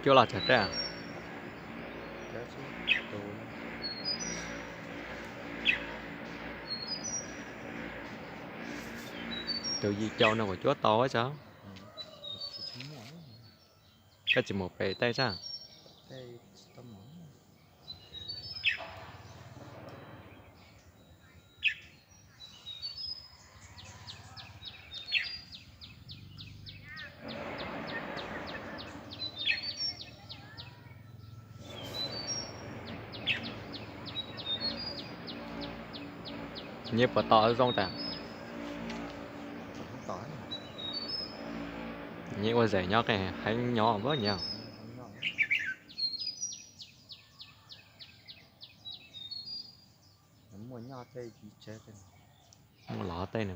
Cuab los tsawg rab? Tus yim caum no kuv cuab tau sas. Koj tsis mus pem tej sas? Nyiaj puas tom zoo tas? Nyiaj ua zem nyob qe heev nyob npab nyiaj. Muaj los tej no.